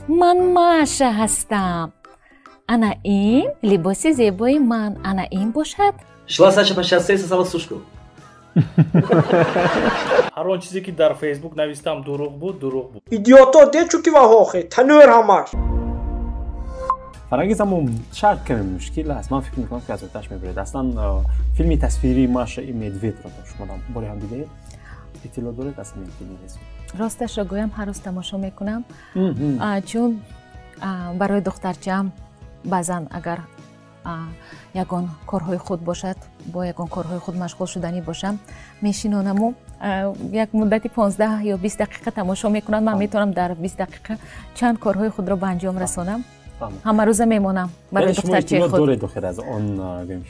Ман Маша ҳастам. Ана ин либоси зебои ман, ана ин бошад. Шла Саша по шоссе и сосала сушку. Ҳар он чизе ки дар Фейсбук навистам дурӯғ буд, дурӯғ буд. Идиото дечу ки ваҳохе танӯр ҳамаш. Фарангиз, аммо шарт каме мушкил аст. Ман фикр мекунам, ки аз оташ мебуред. Аслан филми тасвирии Маша и Медведро шумо боре ҳам дидаед? Иттилоъ доред аз ҳамин филми? Росташро гӯям, ҳар рӯз тамошо мекунам, чун барои духтарчаам баъзан агар ягон корҳои худ бошад, бо ягон корҳои худ машғул шуданӣ бошам, мешинонаму як муддати 15 ё 20 дақиқа тамошо мекунам. Ман метавонам дар 20 дақиқа чанд корҳои худро ба анҷом расонам. Ҳамарӯза мемонам барои духтарчаи худ. Доред охир аз он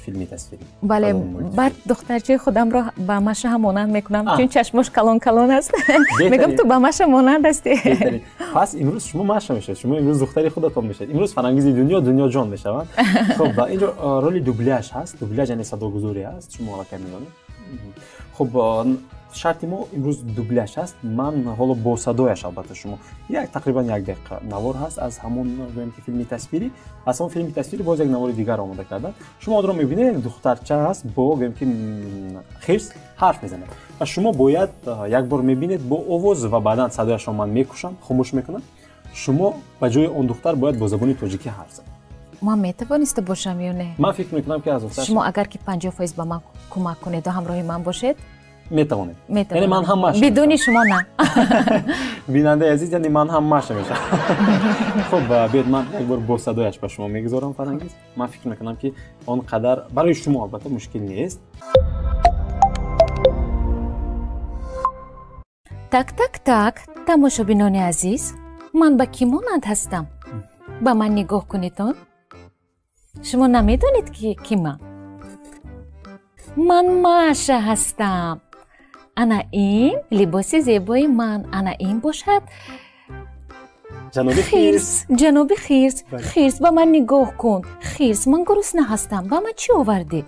филми тасвирӣ? Бале, баъд духтарчаи худамро ба Маша ҳам монанд мекунам, чун чашмош калон калон аст. Мегӯям, ту ба Маша монанд ҳастӣ. Пас имрӯз шумо Маша мешавед, шумо имрӯз духтари худатон мешавед. Имрӯз Фарангизи дунё дунёҷон мешаванд. Хуб, инҷо роли дубляж ҳаст. Дубляж яъне садогузорӣ аст, шумо аллакай медонед. Хуб, шарти мо имрӯз дубляж ҳаст. Ман ҳоло бо садояш, албатта, шумо як тақрибан як дақиқа навор ҳаст аз ҳамон, гӯем ки, филми тасвирӣ. Аз ҳамон филми тасвирӣ боз як навори дигар омода кардам. Шумо онро мебинед, як духтарча ҳаст, бо, гӯем ки, хирс ҳарф мезанад ва шумо бояд як бор мебинед бо овоз ва баъдан садояшро ман мекушам, хомӯш мекунам. Шумо ба ҷои он духтар бояд бо забони тоҷикӣ ҳарф занед. Ман метавониста бошам ё не? Ман фикр мекунам, ки аз шумо агар ки 50% ба ман кӯмак кунеду ҳамроҳи ман бошед. Метавонед. Яъне ман ҳам Маша? Бидуни шумо на. Бинандаи азиз, яъне ман ҳам Маша мешавам. Хуб, биёед, ман як бор бо садояш ба шумо мегузорам. Фарангиз, ман фикр мекунам, ки он қадар барои шумо албатта мушкил нест. Так, так, так, тамошобинони азиз, ман ба кӣ монанд ҳастам? Ба ман нигоҳ кунедон. Шумо намедонед, ки кӣ ман? Ман Маша ҳастам. Ана ин либоси зебои ман, ана ин бошад ҷаноби хирс. Ҷаноби хирс, хирс, ба ман нигоҳ кун. Хирс, ман гурусна ҳастам, ба ман чӣ овардӣ?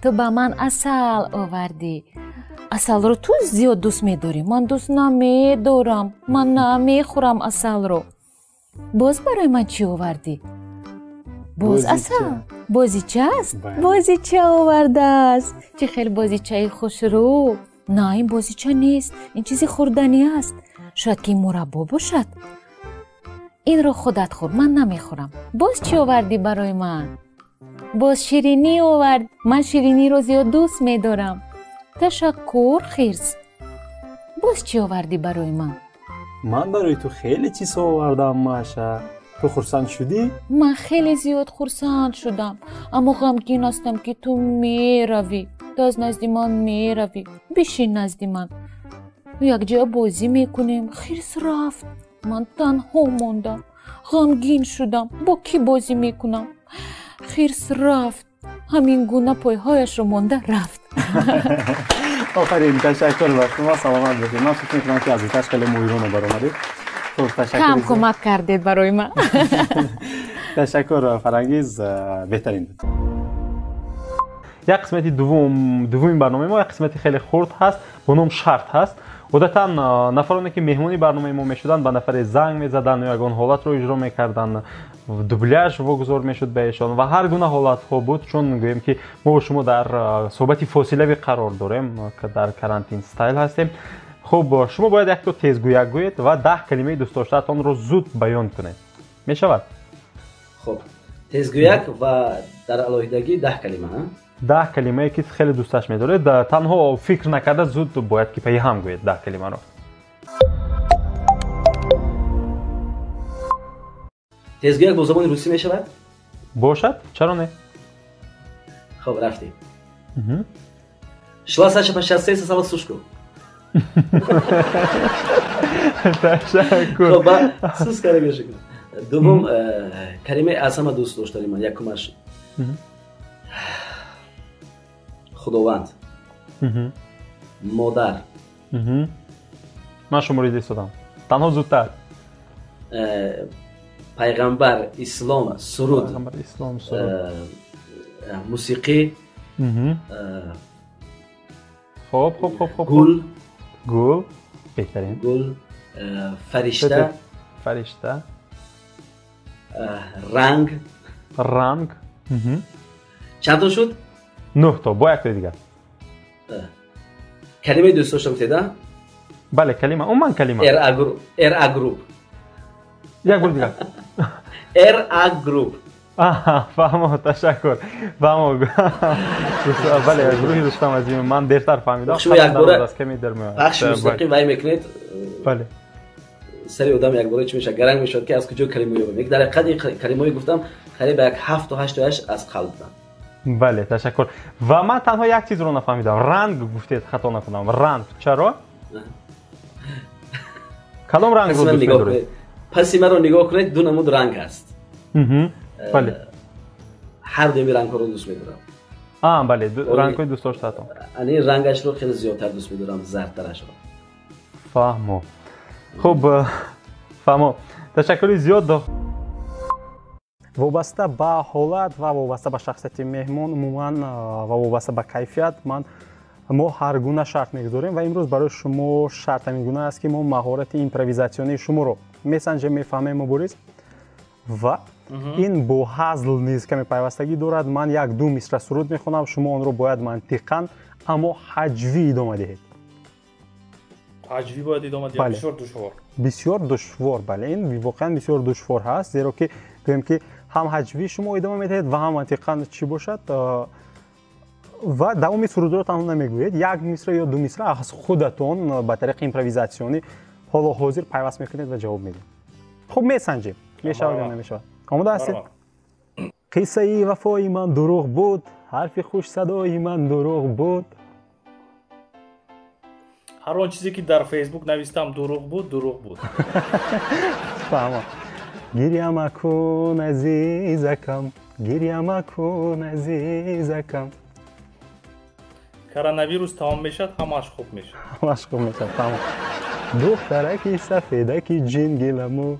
Ту ба ман асал овардӣ. Асалро ту зиёд дӯст медорӣ, ман дӯст намедорам, ман намехӯрам асалро. Боз барои ман чӣ овардӣ? Боз асал. Бозича аст, бозича овардааст. Чӣ хел бозичаи хушрӯ! На, ин бозича нест, ин чизи хӯрданӣ аст. Шояд ки ин мураббо бошад. Инро худат хӯр, ман намехӯрам. Боз чӣ овардӣ барои ман? Боз ширинӣ овард. Ман шириниро зиёд дӯст медорам. Ташаккур, хирс. Боз чӣ овардӣ барои ман? Ман барои ту хеле чизҳо овардам, Маша. Ту хурсанд шудӣ? Ман хеле зиёд хурсанд шудам, аммо ғамгин ҳастам, ки ту меравӣ. Ту аз назди ман меравӣ. Бишин назди ман, якҷоя бозӣ мекунем. Хирс рафт, ман танҳо мондам, ғамгин шудам. Бо кӣ бозӣ мекунам? Хирс рафт, ҳамин гуна пойҳояшро монда рафт. Офарин, ташаккур ба шумо, саломат бошед. Ман фикр мекунам, ки аз оташ хеле моҳирона баромадед. Кам кӯмак кардед барои ман. Ташаккур, Фарангиз, беҳтарин буд. Як қисмати дуввум, дуввуми барномаи мо як қисмати хеле хурд ҳаст, бо ном шарт ҳаст. Одатан нафароне, ки меҳмони барномаи мо мешуданд, ба нафаре занг мезаданд ё ягон ҳолатро иҷро мекарданд, дубляж вогузор мешуд ба эшон ва ҳар гуна ҳолатҳо буд. Чун гӯем, ки мо бо шумо дар суҳбати фосилавӣ қарор дорем, дар карантин стайл ҳастем. Хуб, шумо бояд якто тезгӯяк гӯед ва 10 калимаи дӯстдоштаатонро зуд баён кунед. Мешавад? Хуб, тезгӯяк ва дар алоҳидагӣ 10 калима? 10 калимае, ки хеле дӯсташ медоред. Танҳо фикр накарда зуд бояд ки пайи ҳам гӯед 10 калимаро. Тезгӯяк бо забони русӣ мешавад? Бошад, чаро не? Хуб, рафтем. Шла Саша по шоссе и сосала сушку. Ташаккур. Хуб, сус кара гӯш. Дуввум калимаи аз ҳама дӯст доштани ман, якумаш Худованд, модар. Ман шуморо истодам, танҳо зудтар. Пайғамбар, ислом, суруд, ислом, суруд, мусиқӣ. Хуб, хуб, хуб, хуб. Гул. Гул, беҳтарин. Гул, фаришта. Фаришта. Ранг. Ранг. Чанд то шуд? 9 то, бо яктои дигар. Калимаи дӯст доштам гуфтеда? Бале, калима, умуман калима. РА Груп. Як бор дигар. РА Груп. Фаҳмо, ташаккур. Фаҳмо. Бале, гурӯҳи Рустам Азими, ман дертар фаҳмидам. Шумо якбора пахши мустақим вай мекунед. Бале. Сари одам якбора чӣ мешавад? Гаранг мешавад, ки аз куҷо калима ёбам. Дар ҳақиқат ин калимаҳое гуфтам, қариб ба як 7 то 8 тояш аз қалб буданд. Бале, ташаккур. Ва ман танҳо як чизро нафаҳмидам. Ранг гуфтед, хато накунам. Ранг. Чаро? Кадом рангро дӯст медоред? Паси маро нигоҳ кунед, ду намуд ранг ҳаст. Бале. Ҳар дуюми рангҳоро дӯст медорам. Бале, рангҳои дӯстдоштаатон. Ани рангашро хеле зиёдтар дӯст медорам, зардтарашро. Фаҳмо. Хуб, фаҳмо. Ташаккури зиёд. Вобаста ба ҳолат ва вобаста ба шахсияти меҳмон умуман ва вобаста ба кайфият мо ҳар гуна шарт мегузорем ва имрӯз барои шумо шарт ҳамин гуна аст, ки мо маҳорати импровизатсионии шуморо месанҷем, мефаҳмем, Мубориз. Ва ин бо ҳазл низ каме пайвастагӣ дорад. Ман як-ду мисра суруд мехонам, шумо онро бояд мантиқан, аммо ҳаҷвӣ идома диҳед. Ҳаҷвӣ бояд идома диҳед? Бисёр душвор. Бисёр душвор, бале, ин воқеан бисёр душвор ҳаст, зеро ки гӯем ки ҳам ҳаҷвӣ шумо идома медиҳед ва ҳам мантиқан чӣ бошад. Ва давоми сурудро танҳо намегӯед, як мисра ё ду мисра аз худатон ба тариқи импровизатсионӣ ҳоло ҳозир пайваст мекунед ва ҷавоб медиҳед. Хуб, месанҷем, мешавад ё намешавад. Омода ҳастед? Қиссаи вафои ман дурӯғ буд, ҳарфи хушсадои ман дурӯғ буд. Ҳар он чизе ки дар Фейсбук навистам дурӯғ буд, дурӯғ буд. Фаҳмам. Гиря макун, азизакам, гиря макун, азизакам. Коронавирус тамом мешавад, ҳамааш хуб мешавад. Ҳамааш хуб мешавад, фаҳмам. Духтараки сафедаки ҷингиламу.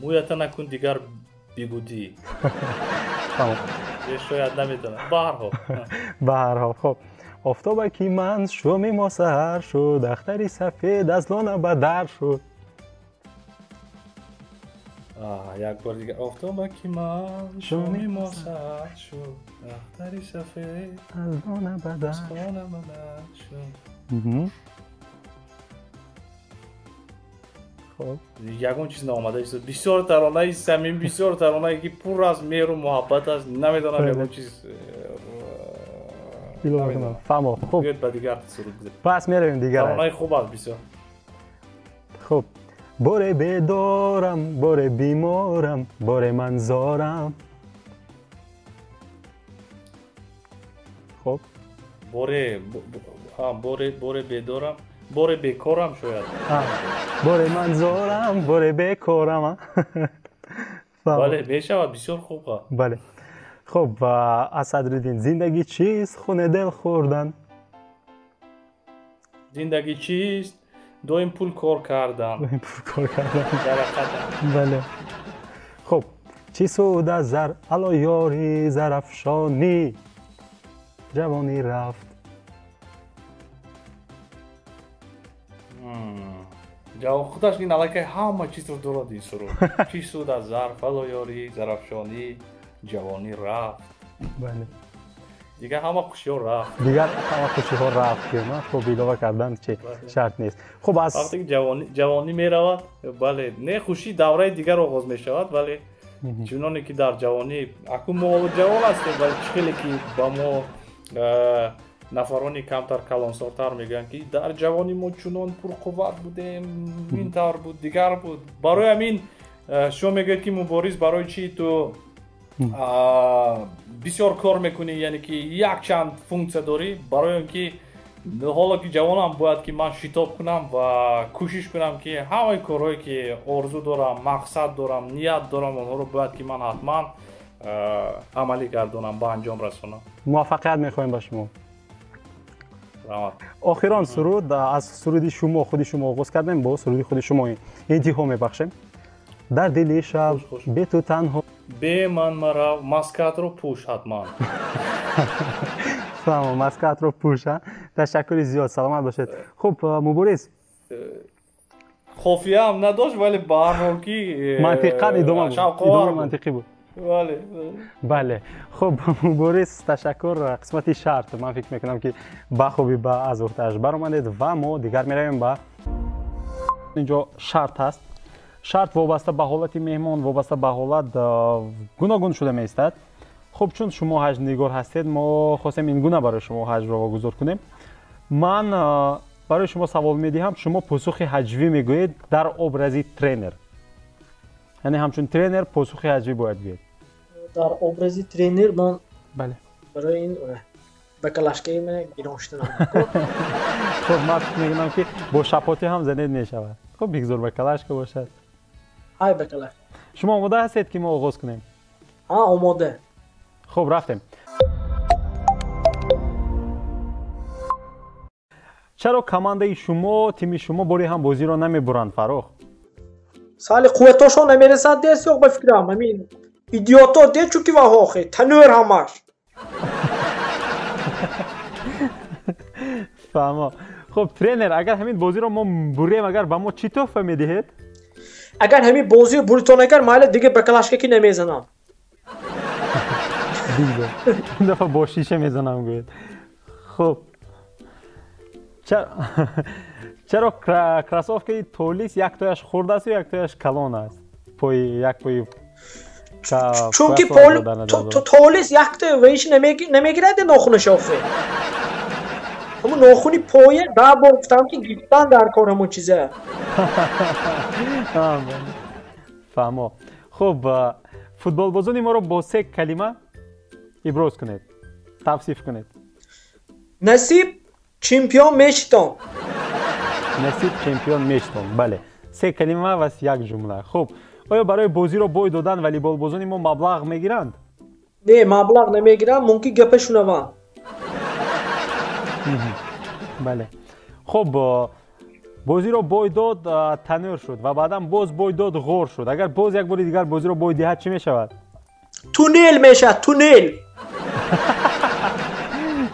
Мӯята накун дигар бигудӣ. Фаҳмам. Шояд намедонам. Ба ҳар ҳол. Ба ҳар ҳол, хуб. Офтобаки ман шоми мо саҳар шуд, ахтари сафед аз лона ба дар шуд. Як бор дигар. Офтобаки ман шоми мо саҳар шуд, ахтари сафед аз лона ба дар шуд. Ягон чиз наомада истод. Бисёр таронаи самим, бисёр таронае ки пур аз меҳру муҳаббат аст. Намедонам ягон чиз. Фаҳмо. Хуб, ба дигар суруд гузарем. Пас меравем дигар. Таронаи хуб аст бисёр. Хуб. Боре бедорам, боре биморам, боре ман зорам. Хуб. Боре бедорам, боре бекорам шояд. Боре ман зорам, боре бекорам. Бале, мешавад, бисёр хуб. Бале. Хуб, аз Садриддин. Зиндагӣ чист? Хуни дил хӯрдан. Зиндагӣ чист? Доим пул кор кардан. Доим пул кор кардан. Бале. Хуб, чӣ суд аз зар, ало ёри зарафшонӣ, ҷавонӣ рафт. Худаш ин аллакай ҳама чизро дорад ин суруд. Чӣ суд аз зар, ало ёри зарафшонӣ, ҷавонӣ рафт. Бале. Дигар ҳама хушиҳо рафт. Дигар ҳама хушиҳо рафт. Хуб, илова кардан чи шарт нест. Хуб, аз вақте ки ҷавонӣ меравад, бале, не хушӣ давраи дигар оғоз мешавад, вале чуноне ки дар ҷавонӣ, акун мо ҳоло ҷавон ҳастем, вале чӣ хеле ки ба мо нафарони камтар калонсортар мегӯянд, ки дар ҷавонӣ мо чунон пурқувват будем, ин тавр буд, дигар буд. Барои ҳамин шумо мегӯед, ки Мубориз, барои чӣ ту бисёр кор мекунӣ, яъне ки якчанд функсия дорӣ? Барои он ки ҳоло ки ҷавонам, бояд ки ман шитоб кунам ва кӯшиш кунам, ки ҳамаи корҳое ки орзу дорам, мақсад дорам, ният дорам, онҳоро бояд ки ман ҳатман амалӣ гардонам, ба анҷом расонам. Муваффақият мехоҳем ба шумо. Охирон суруд аз суруди шумо, худи шумо оғоз кардем, бо суруди худи шумо интиҳо мебахшем. Дар дили шаб бе ту танҳо. Бе ман марав, маскатро пӯш ҳатман. Фаҳмам, маскатро пӯш. Ташаккури зиёд, саломат бошед. Хуб, Мубориз, Қофия ҳам надошт, вале ба ҳар ҳол ки мантиқан идома буд, идома мантиқӣ буд. Бале. Бале. Хуб, Борис, ташаккур. Қисмати шарт ман фикр мекунам ки ба хубӣ ба аз уҳдааш баромадед ва мо дигар меравем ба инҷо. Шарт ҳаст. Шарт вобаста ба ҳолати меҳмон, вобаста ба ҳолат гуногун шуда меистад. Хуб, чун шумо ҳаҷнигор ҳастед, мо хостем ин гуна барои шумо ҳаҷвро вогузор кунем. Ман барои шумо савол медиҳам, шумо посухи ҳаҷвӣ мегӯед дар образи тренер. Яъне ҳамчун тренер посухи ҳаҷвӣ бояд гӯед. Дар образи тренер ман бале барои ин ба калашкаи ман гирон шуданам. Хуб, ман фикр мекунам ки бо шапотӣ ҳам занед мешавад. Хуб, бигзор ба калашка бошад. Ҳай, ба калашка. Шумо омода ҳастед ки мо оғоз кунем? Ҳа, омода. Хуб, рафтем. Чаро командаи шумо, тими шумо бори ҳам бозиро намебуранд, Фаррух? Сали қувватошон намерасад дес ёқ ба фикрам. Ҳамин идиото де чунки ваҳохе танӯр ҳамаш. Фаҳмо. Хуб, тренер, агар ҳамин бозиро мо бурем, агар ба мо чӣ тӯҳфа медиҳед? Агар ҳамин бозиро буритон, агар майли, дига ба калашка ки намезанам. Ин дафъа бо шиша мезанам гӯед. Хуб, чаро кроссовкаи Толис яктояш хурд асту яктояш калон аст? Пои як пои чунки Толис якто ваиш намегирад нохунаш охе. Ҳамун нохуни поя 10 бор гуфтам ки гирифтан дар кор ҳамун чиза. Фаҳмо. Хуб, футболбозони моро бо се калима иброз кунед, тавсиф кунед. Насиб чемпион мешитон. Насиб чемпион мешитон. Бале, се калима ва як ҷумла. Хуб, оё барои бозиро бой додан волейболбозони мо маблағ мегиранд? Не, маблағ намегиранд, мумкин гапа шунаванд. Бале. Хуб, бозиро бой дод, танӯр шуд ва баъдан боз бой дод, ғор шуд. Агар боз як бори дигар бозиро бой диҳад, чӣ мешавад? Туннел мешавад, туннел.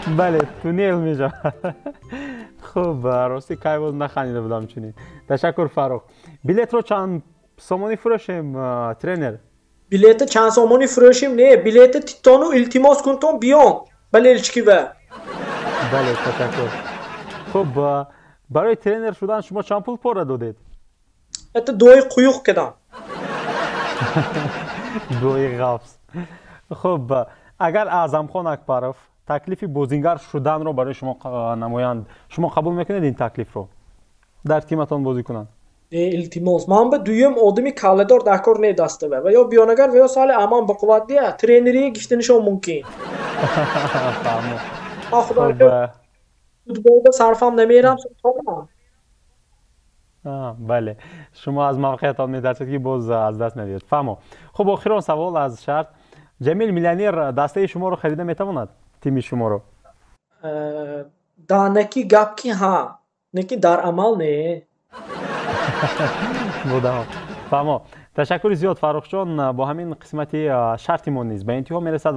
Бале, туннел мешавад. Хуб, рости кай боз наханида будам чунин. Ташаккур, Фаррух. Билетро чанд сомонӣ фурӯшем, тренер? Билета чанд сомонӣ фурӯшем? Не, билета титону илтимос кунтон биён балелчикива. Бале, ташаккур. Хуб, барои тренер шудан шумо чанд пул пора додед? Это дуои қуюқ кардам. Дуои ғафз. Хуб, агар Аъзамхон Акбаров таклифи бозингар шуданро барои шумо намоянд, шумо қабул мекунед ин таклифро? Дар тиматон бозӣ кунанд? Не, илтимос. Ман ба дуюм одами калладор дар кор не дастава. Ва ё биёнагар ва ё соли аман бақувват дия тренерие гифтанишон мумкин. Фаҳмо. Ман худо футболда сарфам намерам, сутонам. Бале, шумо аз мавқеатон метарсед ки боз аз даст надиҳед. Фаҳмо. Хуб, охирон савол аз шарт. Ҷамил миллионер дастаи шуморо харида метавонад? Тими шуморо? Данаки гап ки ҳа, неки дар амал не. Будаҳо. Фаҳмо. Ташаккури зиёд, Фаррухҷон. Бо ҳамин қисмати шарти мо низ ба интиҳо мерасад.